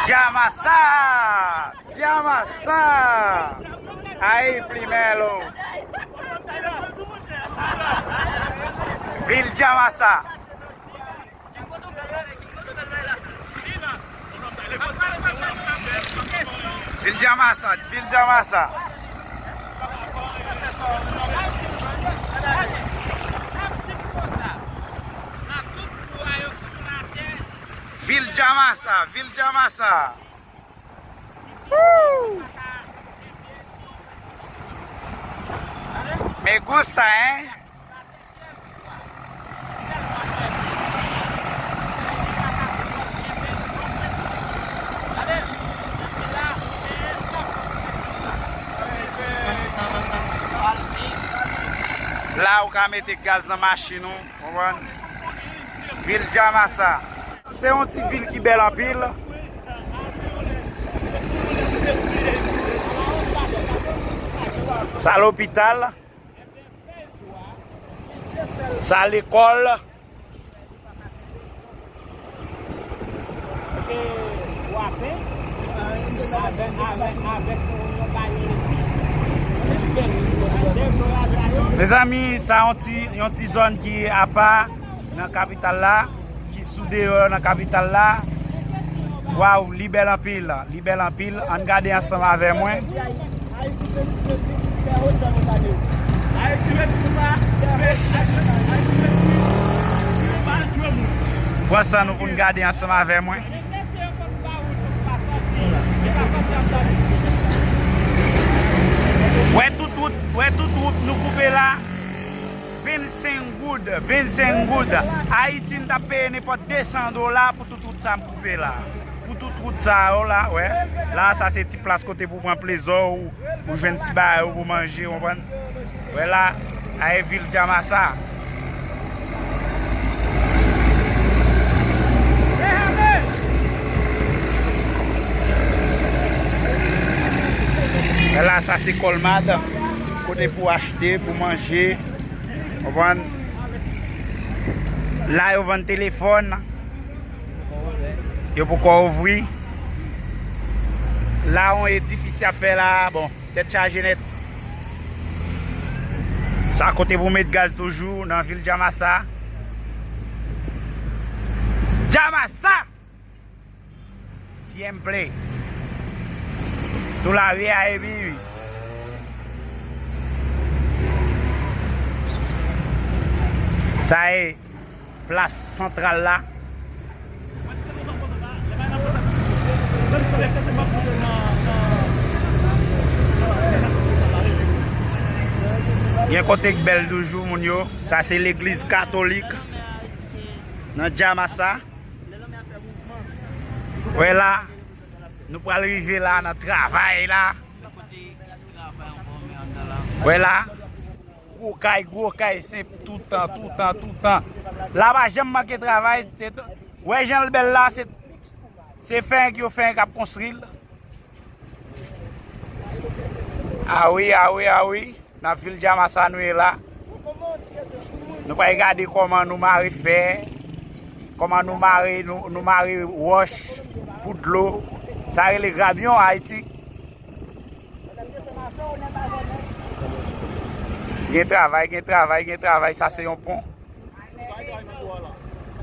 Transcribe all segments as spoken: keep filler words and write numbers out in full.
Dyamasa! Dyamasa! Ay, primelo! Vil Dyamasa! Vil Dyamasa, vil Dyamasa. Vil Dyamasa, vil Dyamasa. Woo! Me gusta, eh? La ou ka mete gaz nan machin ou, konprann? Vil Dyamasa. Se yon ti vil ki bèl anpil. Sa lopital. Sa lekòl. Mezanmi, sa yon ti, yon ti zòn ki apa nan kapital la, ki sou deyò nan kapital la. Waw, li bèl anpil, li bèl anpil. Ann gade ansanm avè mwen. Pran san nou pou n gade ansanm avè mwen. Wè tout wout, wè tout wout nou koupe la. Vennsenk goud, vennsenk goud. Ayiti, n t ap peye nenpòt de san dola pou tout wout sa m koupe la. Pou tout wout sa yo la, wè. La, sa se ti plas kote pou pran plezè w, pou jwenn ti bagay ou pou manje, w konprann? Wè la, a e vil Dyamasa. Wè la, sa se Colmad, kote pou achte, pou manje. Konprann? La yo vann telefòn. Yo poko ouvri. La yon edifis y ap fè la, bon, tèt chaje nèt. Sa kote pou met gaz toujou nan vil Dyamasa. Dyamasa! Siempre. Todavía es vivir. Sa e plas santral la. Gen kote k bèl toujou, moun yo. Sa se legliz katolik nan Dyamasa. Wè la, nou pral rive la nan travay la. Wè la, gwo kay, gwo kay, se toutan, toutan, toutan. La pa janm manke travay. Wè jan l bèl la, se, se fè k yo fè k ap konstri l. Awi, awi, awi. Nan vil Dyamasa nou ye la. Nou pral gade kòman nou mare fè, kòman nou mare, nou, nou mare wòch pou dlo. Sa rele grabyon Ayiti. Gen travay, gen travay, gen travay. Sa se yon pon.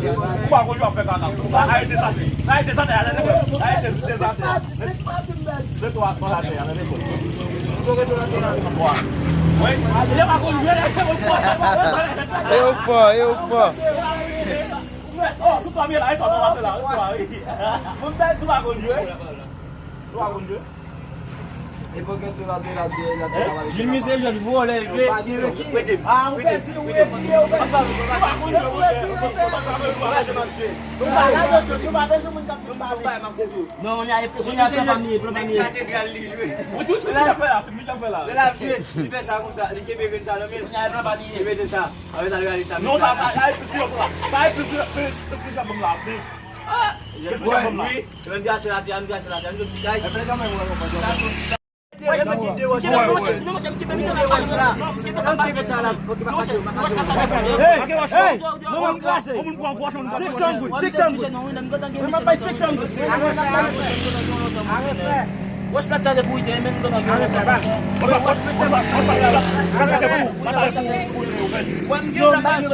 Ou pa konn yo ap fè kaka. Arete sa. Arete sa, arete sa. Arete sa. Se twa, twa atè, arete sa. Wi. Yo pa konn jwe, yo pa konn jwe. E ou fò, e ou fò. Oh, sou premye la, e fò, kòmanse la, wi, wi. Ou pa konn jwe. Ou pa konn jwe. Epoke tou la, tou la, tou la, tou la. Jimmy se jèn vòlè l ye. Pa gen reki. Ah, ou pèdi, ou retire, ou pèdi. Ou pa konn jwe, monchè. Ou pa konn jwe, monchè. Ou pa konn jwe, monchè. Non, kounye a plan pa miye, plan pa miye. Ou di ou fè la, fè la, fè la. Lè l ap jwe, li fè sa konsa, li kenbe grenn sa nan men l. Kounye a plan pa miye. Li mete sa, apre sa, li rale sa. Non, sa, sa, sa e plis ki lòt la. Sa e plis ki, plis, plis ki jambon la, plis. Plis ki jambon la. Wi, nou trase latè, nou trase latè, nou ti kay. Hey, hey, non, man, kraze. Six hundred, six hundred. Mwen pa bay six hundred. Wòch plat sa te pou ide, men nou konn gen yon plat. Wè, m gen la may, m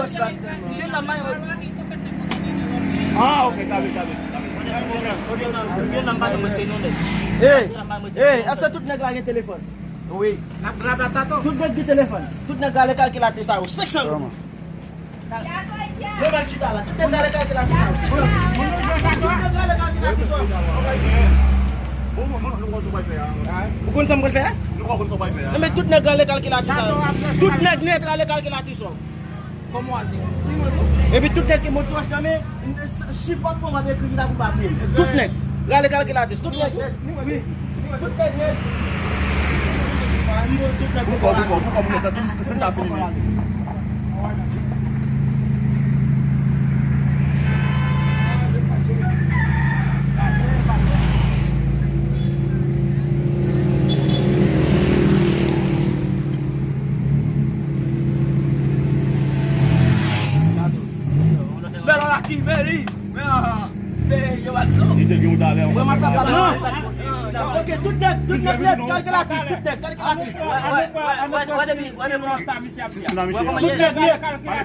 gen la may. Ah, ok, gabe, gabe, gabe. M gen la may, mwen se non nèg. Hey, hey, èske tout nèg la gen telefòn? Wi. Tout nèg gen telefòn. Tout nèg rale kalkilatè sa yo. Six hundred. Yo mèt chita la. Tout nèg rale kalkilatè sa yo. Tout nèg rale kalkilatè sa yo. Ou konn sa m pral fè a? Enben tout nèg rale kalkilatè sa yo. Tout nèg nèt rale kalkilatè sa yo. Epi tout nèg ki motivasyon nan men, chif w ap pran w ap ekri ki la pou papye. Tout nèg. Rale kalkilatris. Tout nèg nèt. Wi. Tout nèg nèt. Tout nèg pou kò, pou kò, pou kò, pou kò, tout, tout sa fini. Yo, Watson. Li te gen yon talè. Mwen, mwen, papa, non. Ok, tout nèg, tout nèg, nèg, kalkilatris, tout nèg, kalkilatris. Wè, wè, wè, wè, wè, depi, wè, depi. Tout nèg, nèg,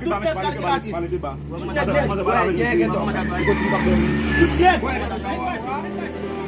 tout nèg, kalkilatris. Tout nèg, nèg. Tout nèg.